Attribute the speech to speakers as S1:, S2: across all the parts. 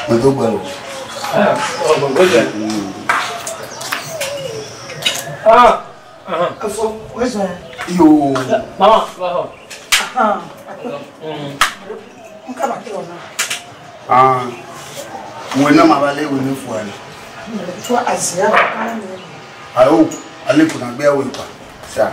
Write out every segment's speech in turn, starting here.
S1: Medo gbe o.
S2: Ah, oh, gbogbo. Ah, aha.
S3: Efo, wezɔ.
S1: Yo.
S2: Mama, va hɔ.
S3: Aha. Nka ba te ona.
S1: Ah. Wo na ma ba le wo ni fu ani.
S3: Tso azia ka ni.
S1: Ayo, ale kuna gbe wo pa. Sa.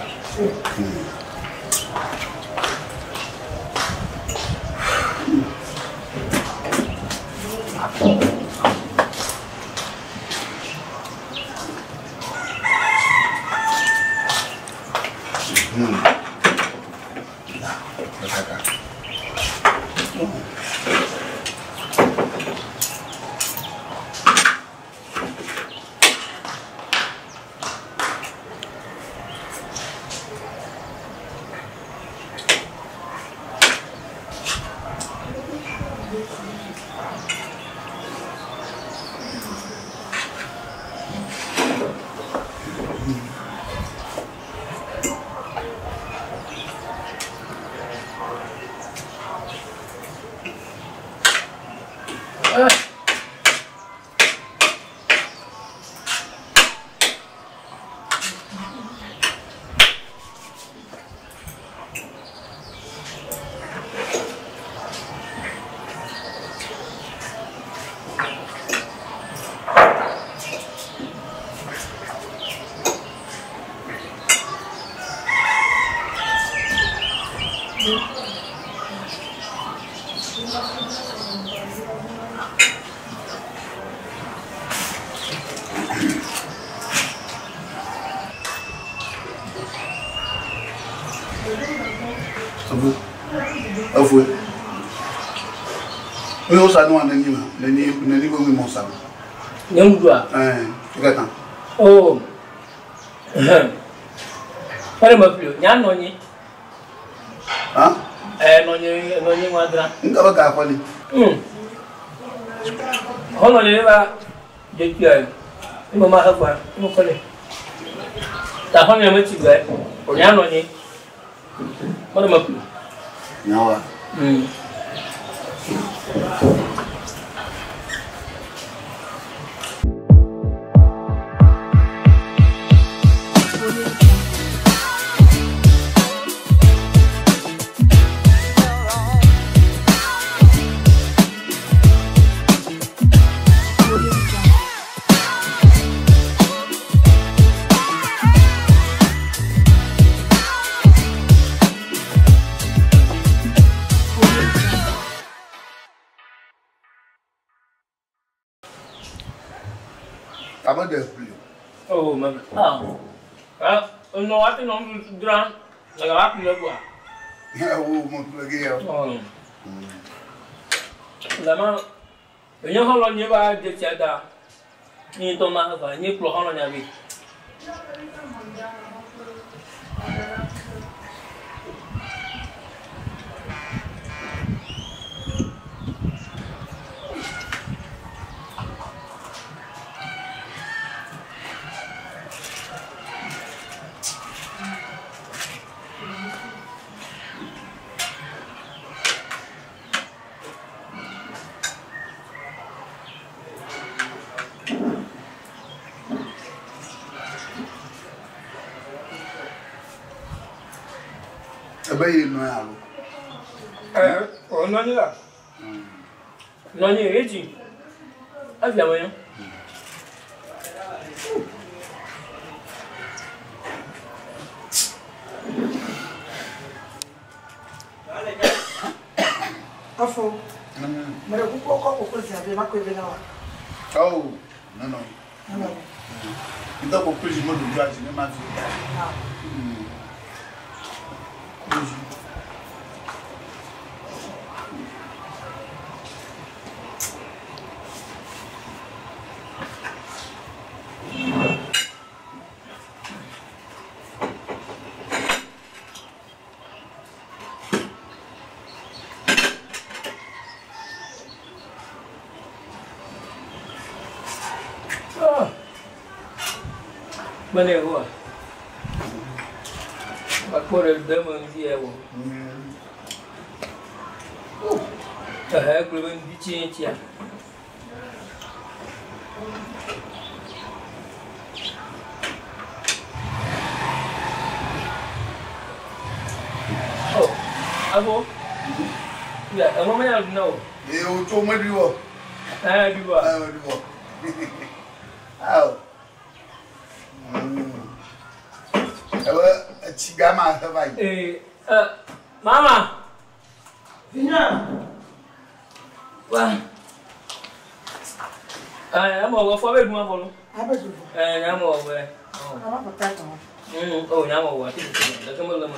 S1: Afu. Afu. Mi o sa no anani ma. Nani nani bo mi mo sa.
S2: Nye ŋuɖua?
S1: Eh, ka kan.
S2: Oh. Fɛrɛ ma fili o, nya nɔ nyi.
S1: Ah?
S2: Ɛ nɔ nyi nɔ nyi ŋua dra.
S1: Nka ba ka fali.
S2: Xɔlɔ le va dzetia ye. Emo ma he gba, emo kɔle. Ta xɔlɔ me tsi gbe, o nya nɔ nyi. Fɛrɛ ma fili.
S1: Nyawa. Aba de pli.
S2: Oh, ma. Ah. Ah, nɔ wa te nɔ nuɖuɖu dra, le wa ƒle gbɔa.
S1: Ya wo mo ple ge ya.
S2: Oh. Lama, enye xɔlɔ nye va dzetia da. Nye ŋutɔ ma he va, nye kplɔ xɔlɔ nya vɛ.
S1: Ebe yi no ya lo.
S2: Ɛ, o nɔ anyi la. Nɔ anyi edzi. Evia me nyɔ.
S3: Afo. Mere kuku kɔ koklo zi abe makɔe be na wa.
S1: Oh, no no.
S3: No.
S1: Nta ko pli mo du ju ne ma fi.
S3: Ah.
S2: Ah. Bene wa. Akpɔ ɖe de me ŋdi ya wɔ. Ehe gblɔ be ŋdi tsie tsia. Oh, abo. Ya, emo menya ɖu na o.
S1: Ye o tso meɖui wɔ.
S2: Ɛ ɖui wɔ.
S1: Ɛ meɖui wɔ. Ao. Ebe etsi gama he va yi.
S2: Ee, ɛ, mama.
S3: Vinya.
S2: Wa. Ɛ, emo wɔ fɔ be ɖu ma fɔ lo.
S3: Abe du vɔ.
S2: Ɛ, nya mo wɔ wɛ.
S3: Ama pata tɔ.
S2: Oh, nya mo wɔ. Leke me le me.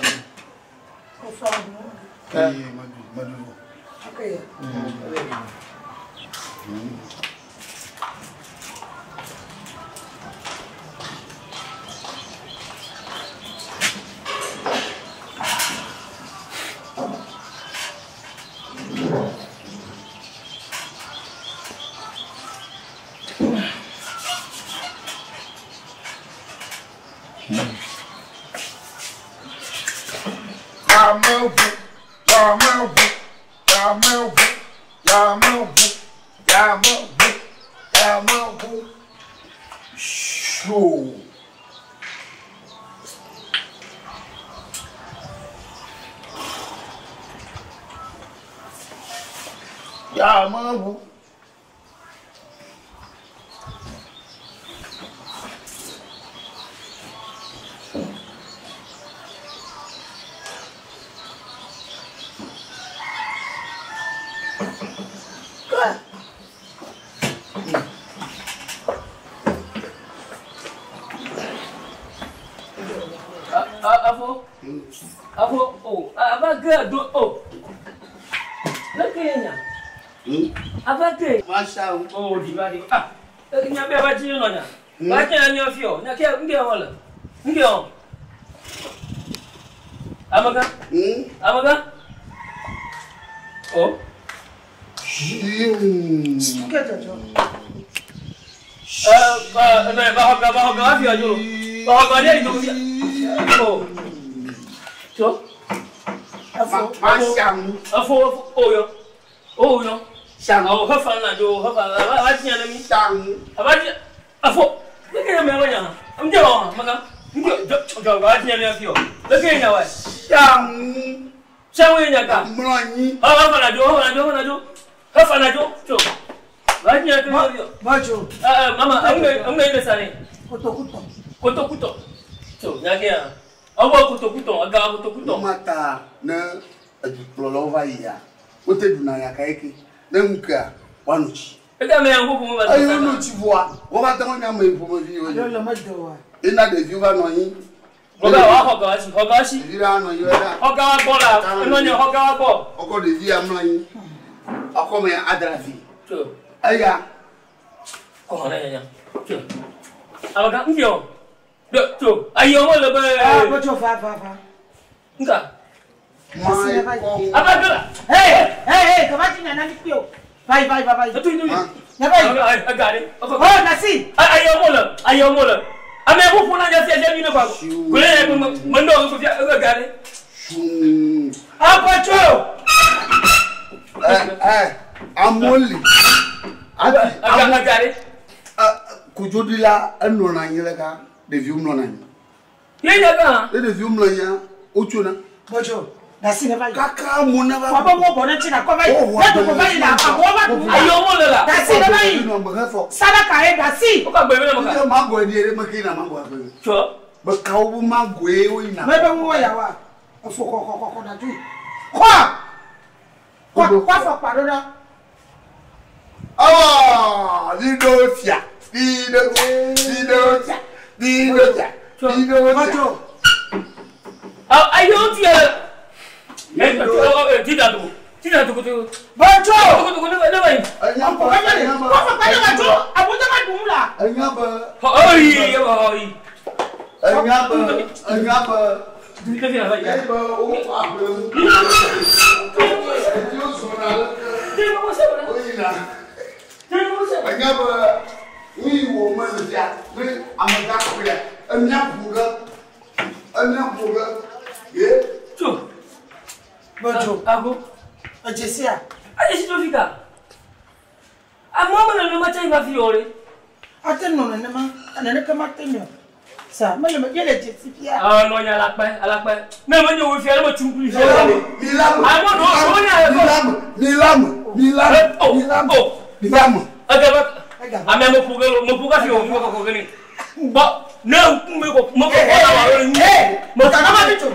S3: Ko fɔ du.
S1: Ee, meɖui, meɖui wɔ.
S3: Okay.
S1: Yameʋu, yameʋu, yameʋu, yameʋu, yameʋu, yameʋu. Sho. Yameʋu.
S2: Afo. Afo, oh, ava ge do, oh. Leke ye nya. Ava ge.
S1: Masha o.
S2: Oh, di ba di. Ah, nya be ava dzi nɔ nya. Ba dzi nya fi o. Nya ke nge o le. Nge o. Amega. Amega. Oh.
S3: Nke jɔjɔ.
S2: Eh, eh, ba hoga ba hoga fi ajo. Ba hoga de do fi. Oh. So,
S3: Afo.
S1: Masha o.
S2: afo afo oh yo. Oh yo.
S1: Sha
S2: Oh, hafa na jo, hafa. Ava dzi na mi.
S1: Sha o.
S2: Ava dzi afo. Leke ya me wa nya. Nge o, maka. Nge jo jo ba dzi na mi fi o. Leke nya wa.
S1: Sha o.
S2: Sha we nya ka.
S1: Mlɔ anyi.
S2: Hafa na jo, hafa na jo, hafa na jo. Hafa na jo. Jo. Ba dzi na mi fi o.
S3: Bɔjɔ.
S2: Eh eh mama, amne amne ne sane.
S3: Kotokutɔ.
S2: Kotokuto. So, nya ke ya. Awo kotokuto, aga kotokuto.
S1: Mata ne edukplɔlawo va yia, wote ɖuna yaka yeke. Ne ŋu kea, woano tsi.
S2: Eka me yango ko ba.
S1: Eye wono tsi vɔa, wova te ŋu nye ame ƒomevi wo
S3: Alo
S1: nye.
S3: le me de wa.
S1: Ena ɖeviwo va nɔ anyi.
S2: Hoga wa hoga si, hoga si.
S1: Ɖevi la nɔ anyi ɖa.
S2: Hoga wa gbɔ la, eno nye hoga wa gbɔ.
S1: Wokɔ ɖevi ya mlɔ anyi. Akɔme adra vi.
S2: So,
S1: Eya.
S2: ko na nya. So. Abaga ndio. Do, so, ayo mo le be.
S3: Ah, bɔjɔ va va va.
S2: Nka.
S1: Ma kɔ.
S2: Abaga la.
S3: Hey, hey, hey, kaba dzi nya na mi kpe o. Vai vai vai vai.
S2: Tu tu.
S3: Ne vai.
S2: Aga aga de.
S3: Oh, nasi.
S2: Ayo mo le, ayo mo le. Ame ko funa nya fi mi ne kwa. Ko le ko mo ndo ko fi aga de.
S1: Suu.
S3: Abɔjɔ.
S1: Ɛ ɛ amewo li. Ati
S2: Aga
S1: amewo.
S2: aga de.
S1: Ɛ kodzodila enɔna anyi ɖe ka ɖeviwo mlɔna anyi.
S2: Ye nya ka.
S1: Ne ɖeviwo mlɔ anyia, wotsona.
S3: Bɔjɔ. Nasi ne vai.
S1: Kaka amewo ne va.
S3: Kɔ bɔ wo bɔ ne tsi na kɔ vai.
S1: Oh,
S3: Ne do ko vai la, awɔ va du.
S2: Ayo mo le la.
S3: Nasi ne vai.
S1: Nɔ me hefɔ.
S3: Sadaka ye nasi.
S2: O ka gbe me na mo ka.
S1: Ye mango ɖe ɖe me ke yina mango aƒe.
S2: So,
S1: Be kawo be mangoe woyina.
S3: Me be wo ya wa. Efo kɔ kɔ kɔ kɔ na dui. Kɔ. Kɔ kɔ afɔ kpa ɖo ɖa.
S1: Awɔ, mi ɖo fia, mi ɖo, mi ɖo fia, mi ɖo fia, mi ɖo fia.
S3: Bɔjɔ.
S2: ayo ti ya. Eh, eh, ti da tu. Ti da tu ko tu.
S3: Bɔjɔ.
S2: Ko ko ne ne vai.
S1: Enya
S3: Afɔ
S1: be,
S3: kpa ne.
S1: enya be,
S3: Kɔ afɔ kpa ne ma tso. Abuja ma dum la.
S1: enya be,
S2: Oi, oi.
S1: enya be, enya be,
S2: Ti fi na vai.
S1: eye be wo aƒe ŋu. Ɖeviwo zɔna leke
S2: Ti mo se na.
S1: woyina.
S2: Ti mo se.
S1: Enya be, nu yi wɔ me le fia, ne amegã kplɔe, emia ƒo ɖe, emia ƒo ɖe.
S3: Medzo.
S2: Ago.
S3: Edze sia.
S2: Aye si to fika. Amewo mele nenema tse yi va fi o ɖe.
S3: Ate nɔ nenema, neneke mate nɔ. Sa, mele me, ye le dze si fia.
S2: Ah, nɔ nye alakpe, alakpe. Ne menye wò fia, ne metsu ŋku fia.
S1: Milame,
S2: Ame ɖewo ɖewo nya le
S1: milame, milame, milame,
S2: Oh,
S1: milame,
S2: oh.
S1: milame.
S2: Egaba,
S3: Egaba.
S2: amea meƒo ge, meƒo ge hafi wò ŋku kɔkɔ ge nɛ. Bɔ, ne ŋku me kɔ, me kɔkɔ la wò alo
S3: Ee,
S2: me
S3: mekaka ma tso.